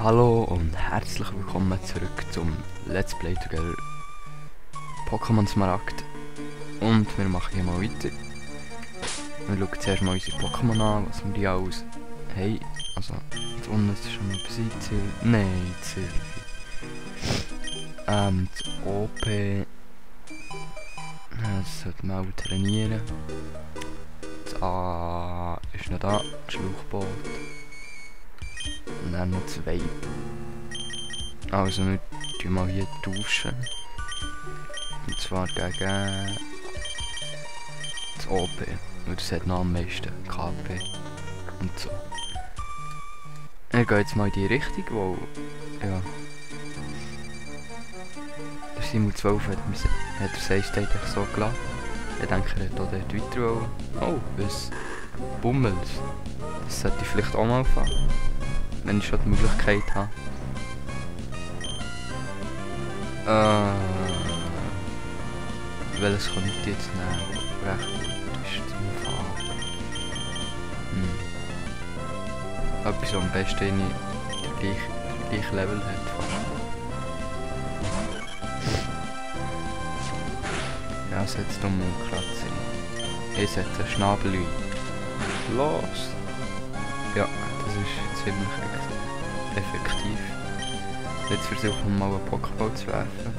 Hallo und herzlich willkommen zurück zum Let's Play Together Pokémon Smaragd. Und wir machen hier mal weiter. Wir schauen zuerst mal unsere Pokémon an, was wir die alles haben. Also, da unten ist schon mal besiegt. Nein, das OP. Das sollte man auch trainieren. Das A ist noch da, Schlauchboot. Und dann noch 2. Also wir tun mal hier tauschen. Und zwar gegen das OP. Weil das hat noch am meisten KP. Und so. Er geht jetzt mal in die Richtung, wo... Ja. Der Simul 12 hat er Save-State so gelassen. Ich denke, er hat auch dort weiter wollen. Oh, was? Bummels. Das sollte ich vielleicht auch mal fahren. Wenn ich schon die Möglichkeit habe. Welches kann ich jetzt nehmen? Recht gut ist zum Fahren. Etwas, was am besten in der gleichen Level hat. Fast. Ja, setzt um Kratze. Ich setze Schnabel ein. Los! Ja, das ist ziemlich effektiv. Jetzt versuchen wir mal einen Pokéball zu werfen.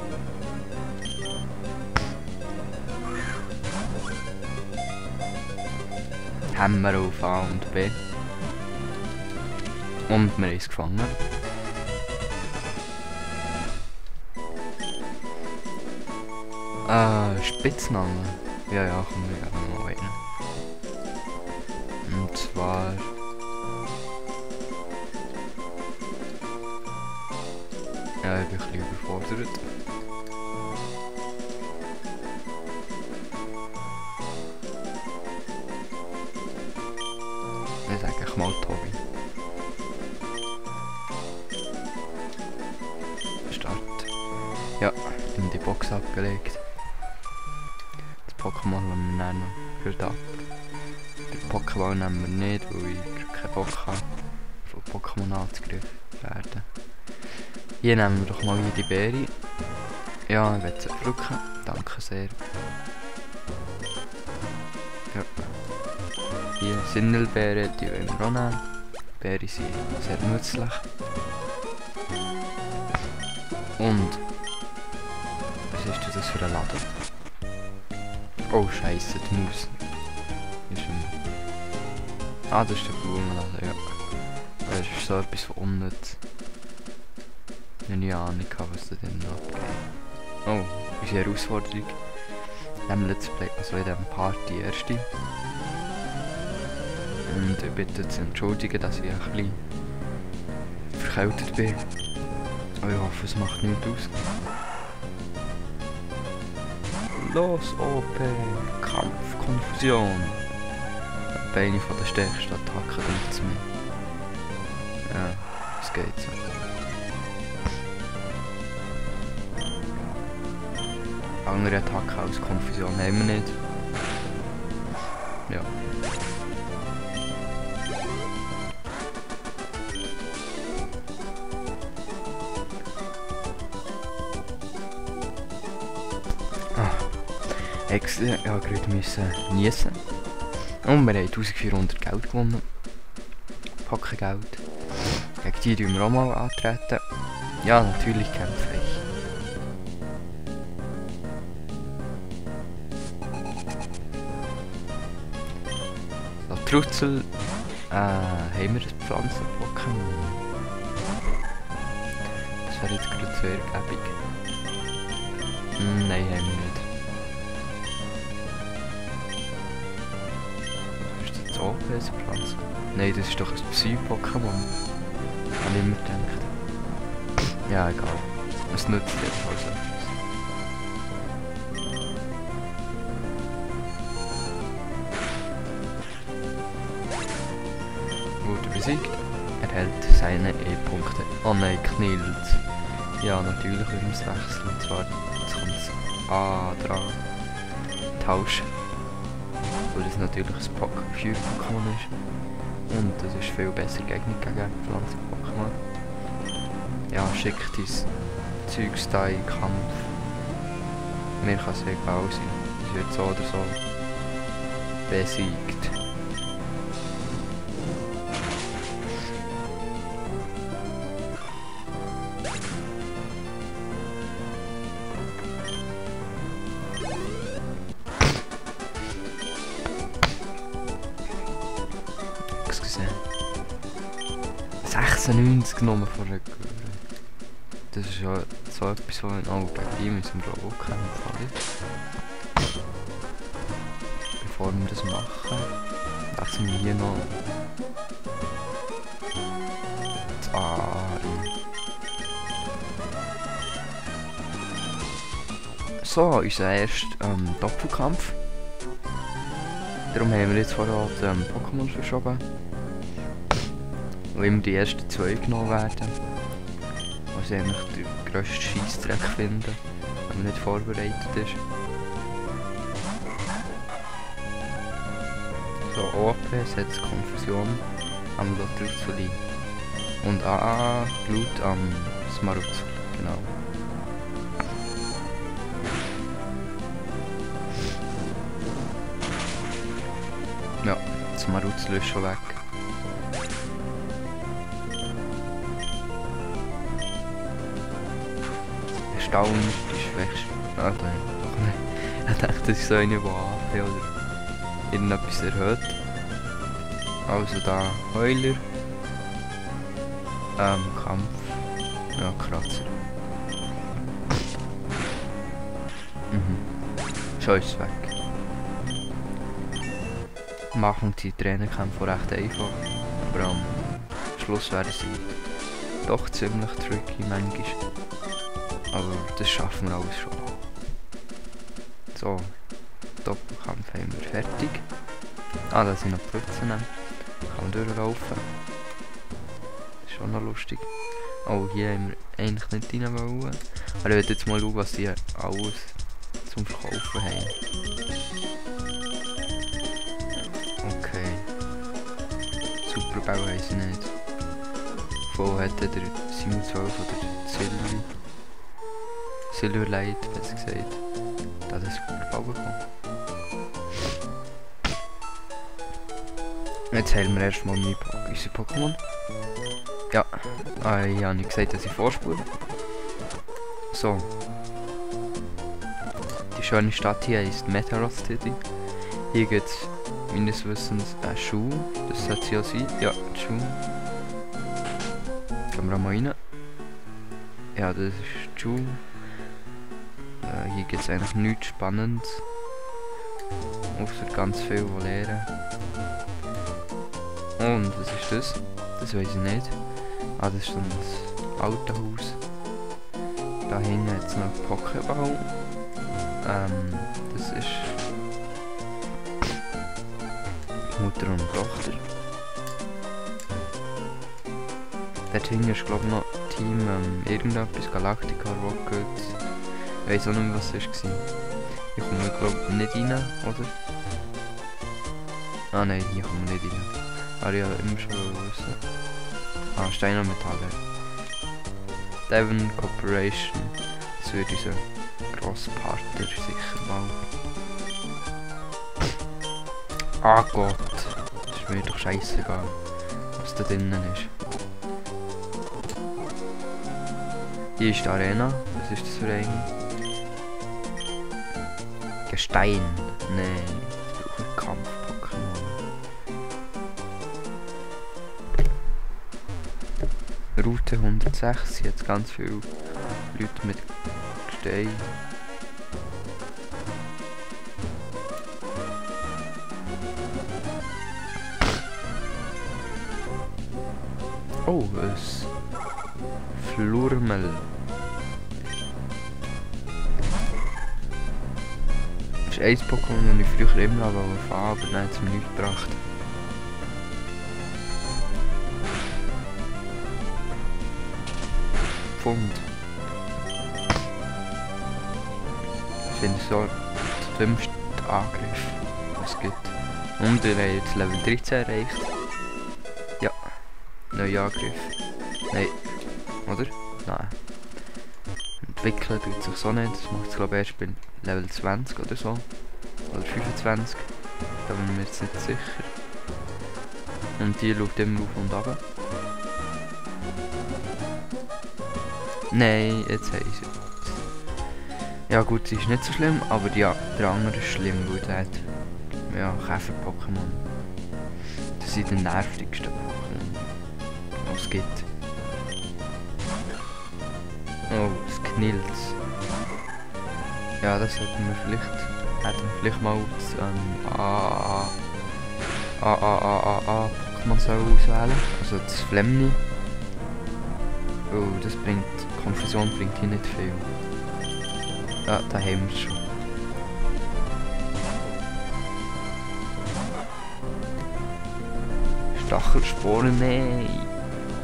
Hammer auf A und B. Und wir haben es gefangen. Spitzname. Ja, kommen wir gerne mal rein. Und zwar... Ja, ich bin ein bisschen überfordert. Ich sage ich mal Tobi. Start. Ja, in die Box abgelegt. Das Pokémon lassen wir dann noch gehört ab. Den Pokéball nehmen wir nicht, weil ich keinen Bock habe, von Pokémon angegriffen werden. Hier nehmen wir doch mal hier die Beere. Ja, ich werde sie pflücken. Danke sehr. Ja. Hier Sindelbeeren, die wollen wir auch nehmen. Beeren sind sehr nützlich. Und was ist das für ein Laden? Oh Scheiße, die Maus. Das ist der Blumenladen, ja. Das ist so etwas von unnütz. Ich habe keine Ahnung, was da denn abgeht. Oh, unsere Herausforderung. In diesem Let's Play, also in diesem Part die erste. Und ich bitte zu entschuldigen, dass ich ein bisschen verkältet bin. Aber ich hoffe, es macht nichts aus. Los, OP! Kampf, Konfusion! Eine von der stärksten Attacken denkt es mir. Ja, es geht so. Andere Attacken als Konfusion haben wir nicht. Ja. Excellent, ich musste gerade niesen. Und wir haben 1400 Geld gewonnen. Packen Geld. Gegen die wir auch mal antreten. Ja, natürlich kämpfe ich. Trutzel, haben wir ein Pflanzen-Pokémon? Das wäre jetzt gerade sehr ergiebig. Nein, haben wir nicht. Ist das OP eine Pflanze? Nein, das ist doch ein Psy-Pokémon. Habe ich immer gedacht. Ja, egal. Es nützt jedenfalls etwas. Besiegt, erhält seine E-Punkte. Oh nein, knillt. Ja, natürlich müssen wir es wechseln. Und zwar, jetzt kommt es A dran. Tauschen. Weil das natürlich ein Feuer-Pokémon ist. Und das ist viel besser geeignet gegen Pflanzen-Pokémon. ja, schick dein Zeugs da in den Kampf. Mir kann es egal sein. Ich werde so oder so besiegt. Gesehen. 96 genommen von der Göre. Das ist ja so etwas, wo oh, gegen ihn müssen wir auch kämpfen, oder? Bevor wir das machen, wechseln wir hier noch das A ein. So, unser erster Doppelkampf. Darum haben wir jetzt vorher die Pokémon verschoben. Weil immer die ersten 2 genommen werden. Was ich eigentlich den grössten Scheissdreck finde, wenn man nicht vorbereitet ist. So, OP setzt Konfusion am Lotrutzeli. Und AA Blut am Smaragd, genau. Ja, das Smaragd ist schon weg. Erstaunt die schwächste. Ah, da doch nicht. Ich dachte, das ist so eine, die AP oder irgendetwas erhöht. Also da Heuler. Kampf. Ja, Kratzer. Schon ist es weg. Machen die Trainerkämpfe recht einfach. Aber am Schluss werden sie doch ziemlich tricky manchmal. Aber das schaffen wir alles schon. So, Doppelkampf haben wir fertig. Ah, da sind noch Pfützen. Kann man durchlaufen. Ist schon noch lustig. Oh, hier haben wir eigentlich nicht rein wollen. Aber ich will jetzt mal schauen, was die alles zum Verkaufen haben. Okay. Superbau heisst nicht. Voll hätte der Simon 12 oder Silverlight, besser gesagt. Da hat er Superbau bekommen. Jetzt heilen wir erstmal unsere Pokémon. Ja, ich habe nicht gesagt, dass ich vorspule. So. Die schöne Stadt hier ist Metaroth City. Hier gibt es meines Wissens einen Schuh. Das sollte sie ja sein. Ja, ein Schuh. Gehen wir mal rein. Ja, das ist der Schuh. Hier gibt es eigentlich nichts Spannendes. Außer ganz viel lernen. Und was ist das? Das weiß ich nicht. Ah, das ist dann das alte Haus. Da hinten hat es noch Pokéball. Das ist Mutter und Tochter. Dort hinten ist glaube ich noch Team irgendetwas, Galactica, Rocket. Ich weiß auch nicht mehr, was es war. Hier kommen wir glaube ich nicht rein, oder? Ah nein, hier kommen wir nicht rein. Aber ich habe immer schon wissen. Ah, Stein und Metalle. Devon Corporation. Das wird unser grosser Partner sicher mal. Ah Gott. Das ist mir doch scheißegal, was da drinnen ist. Hier ist die Arena. Was ist das für eine? Gestein. Nein, ich brauche einen Kampf-Pokémon. Route 106, hier hat ganz viele Leute mit Gestein. Oh, ein Flurmel. Das ist ein Pokémon, das ich früher immer fahren wollte, aber dann hat es mir nichts gebracht. Pfund. Ich finde so der dümmste Angriff, was es gibt. Und wir haben jetzt Level 13 erreicht. Ja. Neuer Angriff. Nein. Oder? Nein. Entwickeln tut sich so nicht. Das macht es glaube ich erst bei Level 20 oder so. Oder 25. Da bin ich mir jetzt nicht sicher. Und die schaut immer auf und runter. Nein, jetzt habe ich sie. Ja gut, sie ist nicht so schlimm, aber ja, der andere ist schlimm, weil der hat ja, Käfer-Pokémon. Das sind die nervigsten Pokémon, die es gibt. Oh, das Knilz. Ja, das hätten wir vielleicht mal das Pokémon auswählen. Also das Flemni. Oh, das bringt, Konfusion bringt hier nicht viel. Ja, da haben wir es schon. Stachelsporen, nein.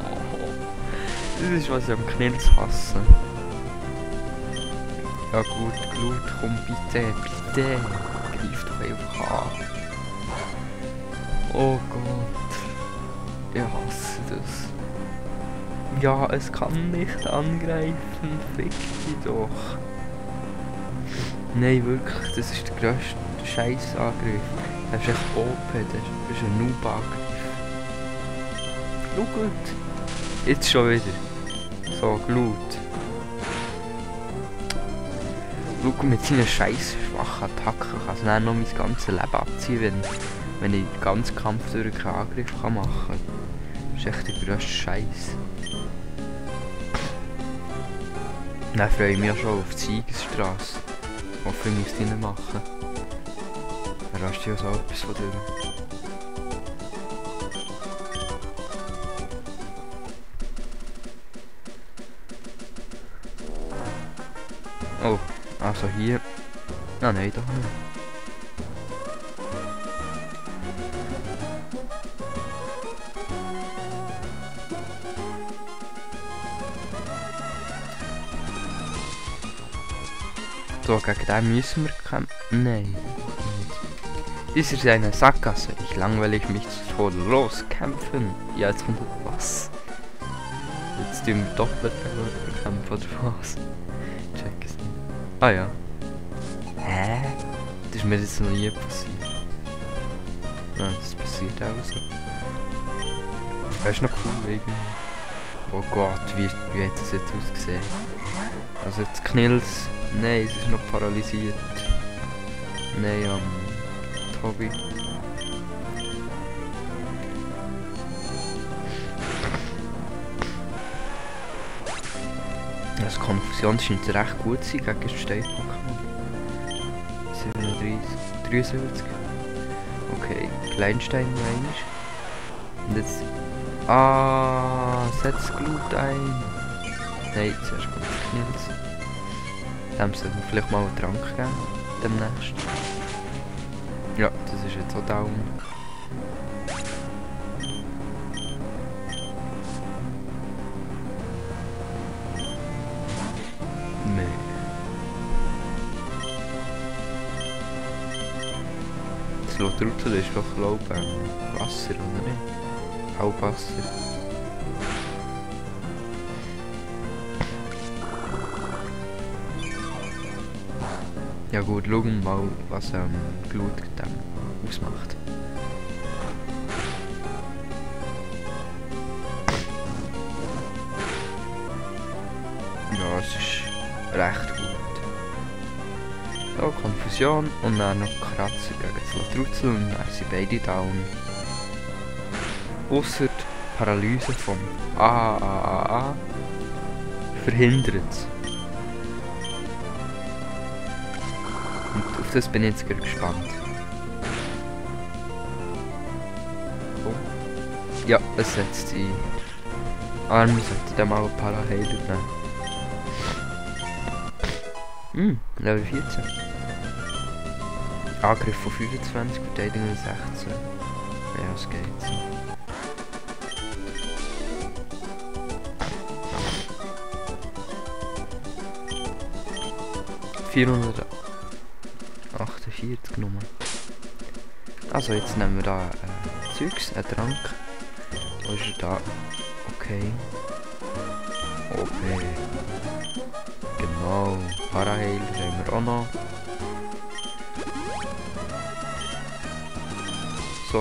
Oh, das ist, was ich am Knilz hasse. Ja gut, Glut, komm bitte, bitte. Greif doch einfach an. Oh Gott. Ich hasse das. Ja, es kann nicht angreifen. Fick dich doch. Nein, wirklich, das ist der grösste Scheiß-Angriff. Das ist echt OP, das ist ein Noob-Angriff. Schau gut. Jetzt schon wieder. So, Glut. Schau, mit seinen scheiß schwachen Attacken kann es dann noch mein ganzes Leben abziehen, wenn ich den ganzen Kampf durch keinen Angriff machen kann. Das ist echt der grösste Scheiß. Dann freue ich mich auch schon auf die Siegesstrasse. Hoffe, ich muss die nicht machen. Dann rast du ja so etwas von dir. Oh, also hier. Ah nein, doch nicht. So, gegen den müssen wir kämpfen. Nein. Dies ist eine Sackgasse. Ich langweile mich zu Tode. Los, kämpfen. Ja, jetzt kommt was. Jetzt tun wir doppelt kämpfen oder was? Check es nicht. Ah ja. Hä? Das ist mir jetzt noch nie passiert. Nein, das passiert auch so. Das ist noch cool irgendwie. Oh Gott, wie hat das jetzt ausgesehen? Also jetzt Knills. Nein, es ist noch paralysiert. Nein, Tobi. Das Konfusion scheint recht gut zu sein gegen das Stein-Pokémon. 37, 73. Okay, Kleinstein noch. Und jetzt... Ah, setz Glut ein. Nein, zuerst kommt das Knills. Dem sollten wir vielleicht mal einen Trank geben, demnächst. Ja, das ist jetzt auch down. Nee. Das Lotrutzel ist doch, glaube ich, Wasser, oder nicht? Halbwasser. Ja gut, schauen wir mal, was Glut dann ausmacht. Ja, es ist recht gut. So, Konfusion und dann noch Kratzer gegen das Latrutzel und dann sind beide down. Ausser die Paralyse vom AAAA verhindert es. Auf das bin ich jetzt gespannt. Oh. Ja, es setzt die Arme, sollte dann mal ein paar Heiler nehmen. Level 14. Angriff von 25, Verteidigung 16. Ja, es geht so. ...448 genommen. Also jetzt nehmen wir da Zeugs, einen Trank. Wo ist er da? Okay. Okay. Genau. Paraheiler haben wir auch noch. So.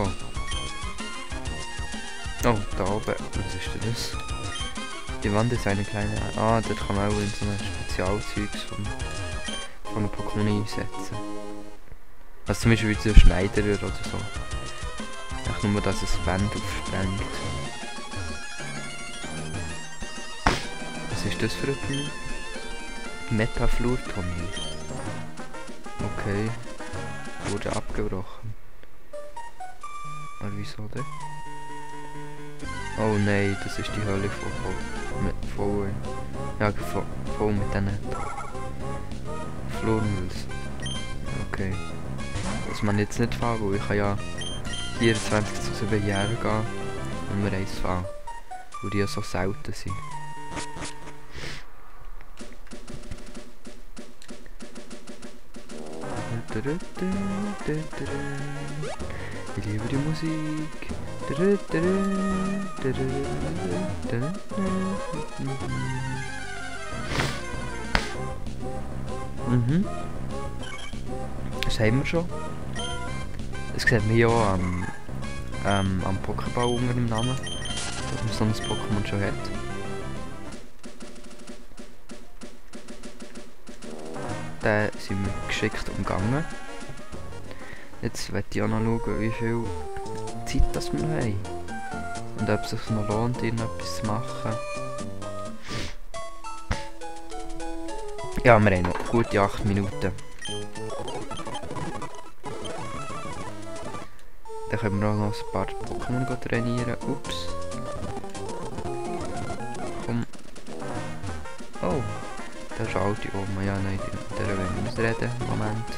Oh, da oben. Was ist denn das? Die Wand ist eine kleine... Ah, dort kann man auch in so ein Spezialzeugs von einem Pokémon einsetzen. Also zum Beispiel wie so ein Schneiderer oder so. Echt nur, dass es Wände aufsprengt. Was ist das für ein Metaflurtunnel? Okay. Wurde abgebrochen. Aber wieso denn? Oh nein, das ist die Hölle voll mit diesen Flurmüls. Okay. Das man jetzt nicht fahren, weil ich kann ja 24 zu 7 Jahre gehen und wir eins fahren. Weil die ja so selten sind. Ich liebe die Musik. Das haben wir schon. Das sieht man ja am Pokéball unter dem Namen, dass man so ein Pokémon schon hat. Den sind wir geschickt umgangen. Jetzt möchte ich auch noch schauen, wie viel Zeit das wir haben. Und ob es sich noch lohnt, irgendetwas zu machen. Ja, wir haben noch gute 8 Minuten. Dann können wir auch noch ein paar Pokémon trainieren. Ups. Komm. Oh. Da ist eine alte Oma. Ja, nein, mit der wollen wir nicht reden. Moment.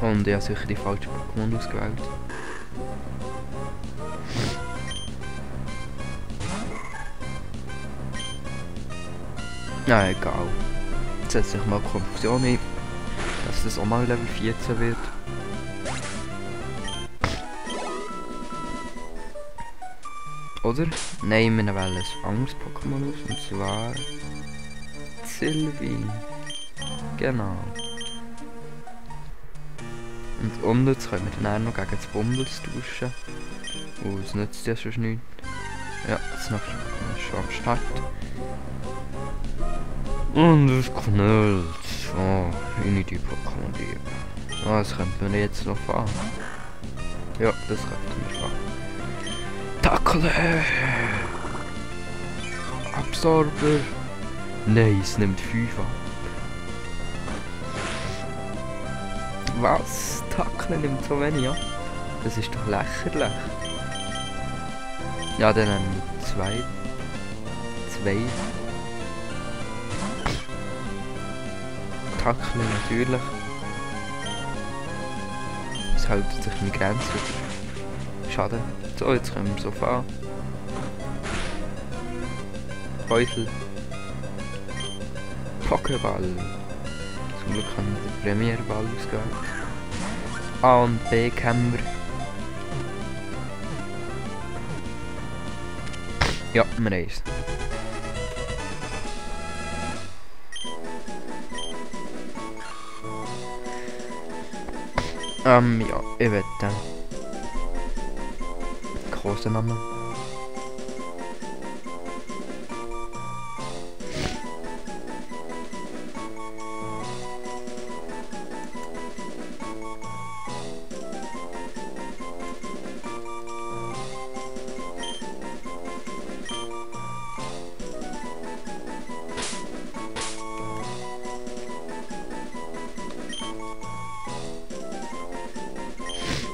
Und ich habe sicher die falsche Pokémon ausgewählt. Ja, egal. Jetzt setzt sich mal Konfusion ein, dass das auch mal Level 14 wird. Oder? Nein, wir wählen ein anderes Pokémon aus, und zwar Sylvie. Genau. Und unnütz können wir dann auch noch gegen das Bumbles tauschen. Und es nützt ja schon nichts. Ja, das nächste Pokémon ist schon am Start. Und es knallt. Oh, in die Pokémon die. Ah, das könnten wir jetzt noch fahren. Ja, das könnten wir fahren. Tackle! Absorber! Nein, es nimmt 5 ab. Was? Tackle nimmt so wenig ab? Das ist doch lächerlich. Ja, dann nehmen wir 2. Tackle natürlich. Es hält sich in Grenzen. Schade. So, jetzt können wir so fahren. Beutel. Pokéball. Zum Glück haben wir den Premierball ausgewählt. A und B kennen wir. Ja, wir haben es. Ja, ich wette. Kosenamen.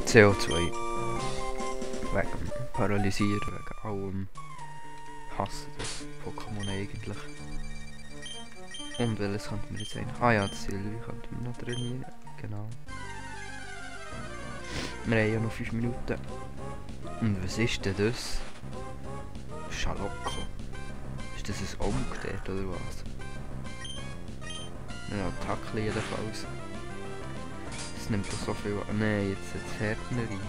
CO2. Wegen Paralysieren, wegen allem. Hasse das Pokémon eigentlich. Und welches könnten wir jetzt eigentlich? Ah ja, das Sylvie könnten wir noch trainieren. Genau. Wir haben ja noch 5 Minuten. Und was ist denn das? Schalocco. Ist das ein Omg dort oder was? Ja, Tackle jedenfalls. nimmt das so viel an. Nein, jetzt das Härtner rein.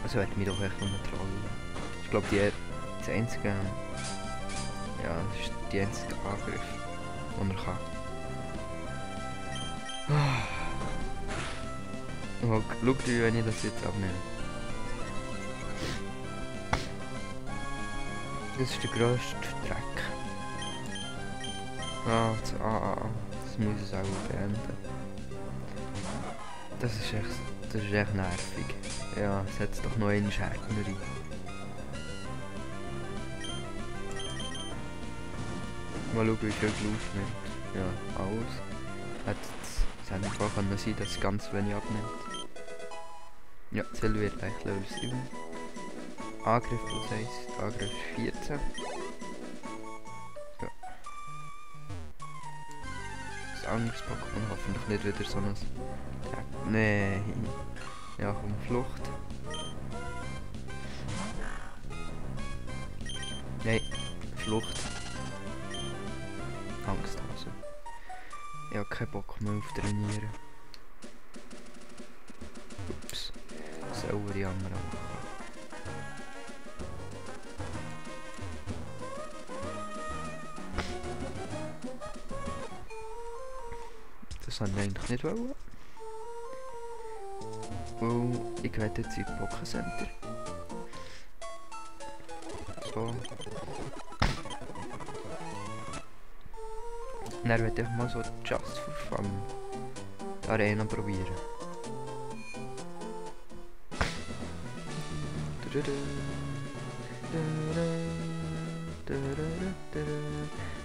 Also wird mich doch echt nur trollen. Ich glaube, das einzige... Ja, das ist die einzige Angriff, den er kann. Oh, schau dir, wenn ich das jetzt abnehme. Das ist der grösste Dreck. Das muss ich auch beenden. Das ist echt nervig. Ja, setz doch noch einen Härtner rein. Mal schauen, wie viel Blut nimmt. Ja, alles. Es hätte einfach sein können, dass es ganz wenig abnimmt. Ja, Ziel wird gleich Level 7. Angriff plus 1, Angriff 14. Ja. Das anderes Pokémon hoffentlich nicht wieder so ein... Nein. Ja, komm, Flucht. Nein, Flucht. Angsthase. Ich habe keinen Bock mehr auf Trainieren. Ups. Sauber die anderen machen. Das wollte ich eigentlich nicht wollen. Oh, ich werde jetzt in Poké Center. So. Dann werde ich mal so just for fun die Arena probieren.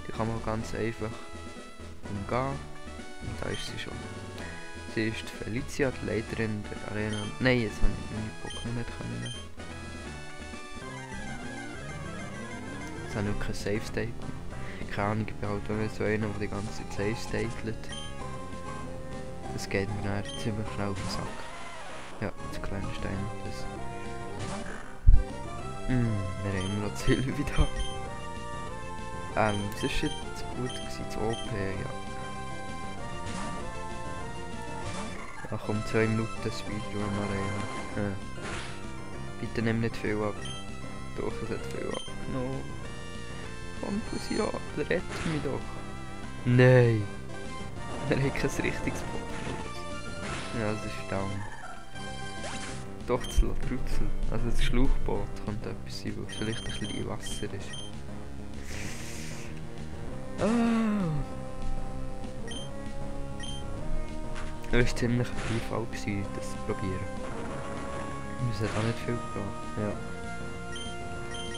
Die kann man ganz einfach umgehen. Und da ist sie schon. Sie ist Felicia, die Leiterin der Arena. Nein, jetzt habe ich meine Pokémon nicht können. Jetzt habe ich auch kein Safe State. Keine Ahnung, ich bin halt auch nicht so einer, der die ganze Zeit Safe Statelt. Das geht mir dann ziemlich schnell auf den Sack. Ja, das kleine Stein. Das. Wir haben immer noch Sylvie da. Es ist jetzt gut gewesen, das OP, ja. Ja, komm, 2 Minuten Speedrun Arena. Bitte nimm nicht viel ab. Doch, es hat viel abgenommen. Komm, Pussy, rette mich doch. Nein! Er hat kein richtiges Pokémon. Ja, das ist down. Doch, das Latrutzel. Also das Schlauchboot könnte etwas sein, weil vielleicht ein bisschen Wasser ist. Es war ziemlich ein Fall, das zu probieren. Wir müssen auch nicht viel gebraucht. Ja.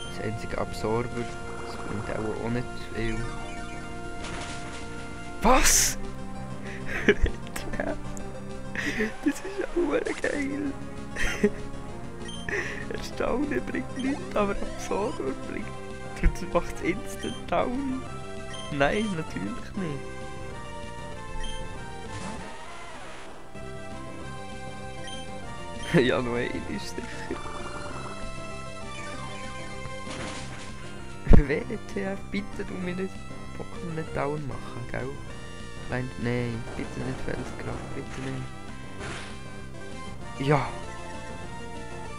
Das einzige Absorber, das bringt auch nicht viel. Was? Das ist auch geil. Erstaunen bringt nichts, aber Absorber bringt. Das macht es instant down. Nein, natürlich nicht. Ja, noch ein ist sicher. WTF, bitte du mir nicht Pokémon nicht down machen, gell? Nein, bitte nicht Felskraft, bitte nicht. Ja!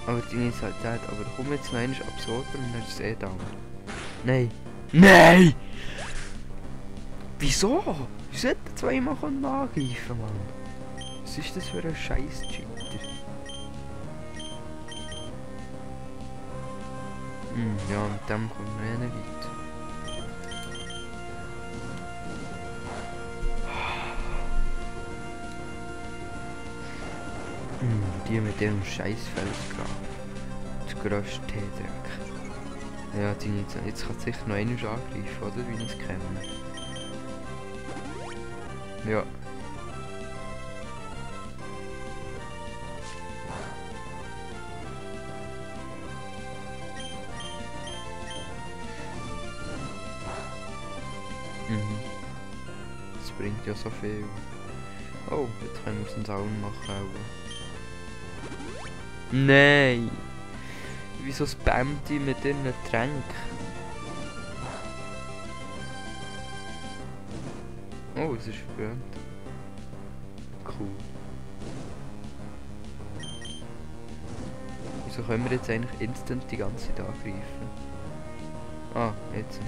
Aber die Initialität, aber komm jetzt noch einmal Absorber und dann ist es eh down. Nein! Nein! Wieso? Wieso hätte er zweimal angreifen, Mann? Was ist das für ein scheiß Cheater? Ja, mit dem kommen wir nicht weit. Die mit dem scheiß Felsgrab. Das grösste Teedreck. Ja, die jetzt kann sicher noch einmal angreifen, oder? Wie ich es kenne. Ja. Das bringt ja so viel. Oh, jetzt können wir es uns auch machen. Nein! Wieso spammt die mit ihren Tränken? Oh, es ist verbrannt. Cool. Wieso können wir jetzt eigentlich instant die ganze Zeit angreifen? Ah, jetzt.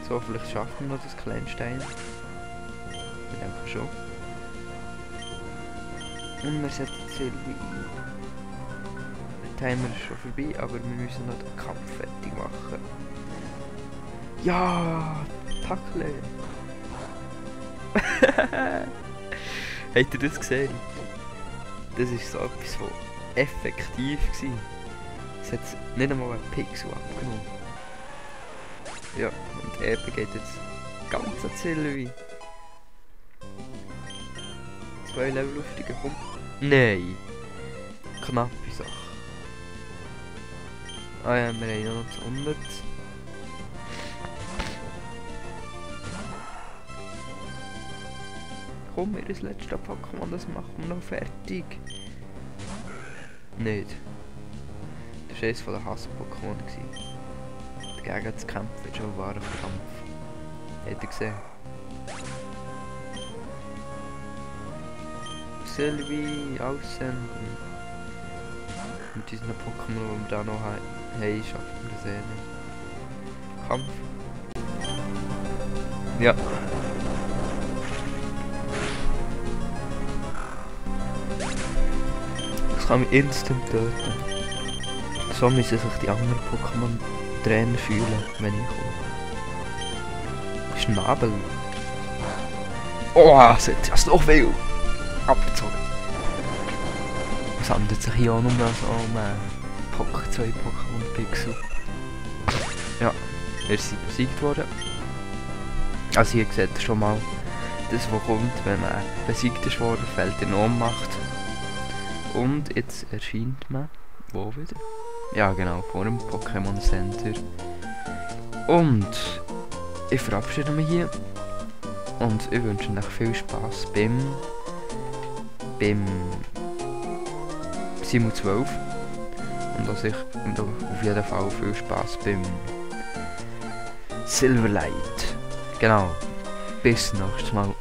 So, vielleicht schaffen wir noch das Kleinstein. Ich denke schon. Und wir setzen Silvi ein. Der Timer ist schon vorbei, aber wir müssen noch den Kampf fertig machen. Ja, Tackle! Habt ihr das gesehen? Das ist so etwas, was effektiv war. Es hat nicht einmal einen Pixel abgenommen. Ja, und eben geht jetzt ganz an Silvi. 2 Level luftiger kommt. Nein! Knappe Sache. Ah ja, wir haben noch das Unnütz. Komm, ihr das letzte Pokémon, das machen wir noch fertig. Nicht. Das war eines der Hass-Pokémon. Dagegen zu kämpfen ist schon ein wahrer Kampf. Habt ihr gesehen? Silvi aussenden. Mit diesen Pokémon, die wir da noch haben, schaffen wir das eh nicht. Kampf. Ja. Das kann mich instant töten. So müssen sich die anderen Pokémon-Trainer fühlen, wenn ich komme. Schnabel. Oh, das ist noch viel. Abgezogen. Es handelt sich hier auch nur so um 2 Pokémon-Pixel. Ja, wir sind besiegt worden. Also hier seht ihr schon mal, das was kommt, wenn man besiegt ist worden, fällt in Ohnmacht. Und jetzt erscheint man, wo wieder? Ja genau, vor dem Pokémon Center. Und ich verabschiede mich hier. Und ich wünsche euch viel Spaß beim Simu 12. Und auf jeden Fall viel Spaß beim Silverlight. Genau. Bis nächstes Mal.